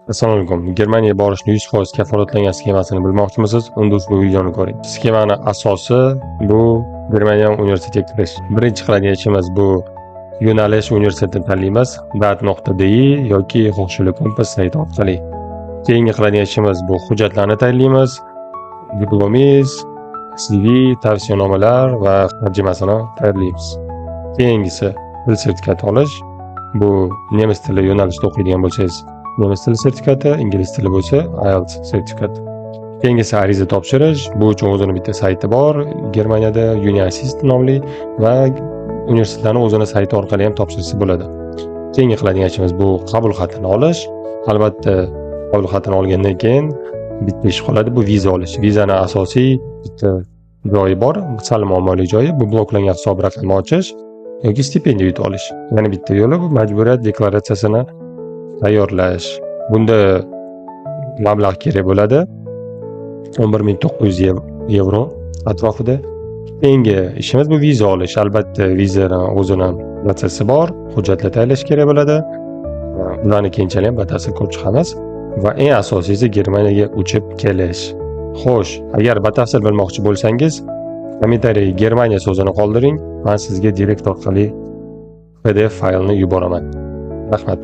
Assalomu alaykum. Germaniyaga borishni 100% kafolatlangan sxemasini bilmoqchimisiz? Unda ushbu videoni ko'ring. Sxemani asosi bu Germaniya universitetiga kirish. Birinchi qiladigan ishimiz bu yo'nalish, universitetni tanlaymiz. DAAD.de yoki Hochschule Kompass sayti orqali. Keyingi qiladigan ishimiz bu hujjatlarni tayyorlaymiz. Diplomingiz, CV, tavsiyanomalar va tarjimasini tayyorlaymiz. Keyingisi til sertifikati olish. Bu nemis tili yo'nalishida o'qiydigan bo'lsangiz, nemis tili sertifikati, ingliz tili bo'lsa, IELTS sertifikati. Keyingisi ariza topshirish. Bu uchun o'zini bitta sayti bor Germaniyada, uni-assist nomli, va universitetlarni o'zini sayti orqali ham topshirsa bo'ladi. Keyingi qiladigan ishimiz bu qabul xatini olish. Albatta, qabul xatini olgandan keyin bitta ish qoladi, bu viza olish. Vizani asosiy bitta joyi bor, sal muammoli joyi bu bloklangan hisob raqami ochish yoki stipendiya yutib olish. Yana bitta yo'li bu majburiyat deklaratsiyasini tayyorlash. Bunda mablag' kerak bo'ladi. 11 900 yevro atrofida. Keyingi ishimiz bu viza olish. Albatta, vizani o'zini protsessi bor, hujjatlar tayyorlash kerak bo'ladi. Ularni keyinchalik ham batafsil ko'rib chiqamiz va eng asosiysi Germaniyaga uchib kelish. Xo'sh, agar batafsil bilmoqchi bo'lsangiz, kommentariyaga "Germaniya" so'zini qoldiring. Men sizga direkt orqali PDF faylni yuboraman. Rahmat.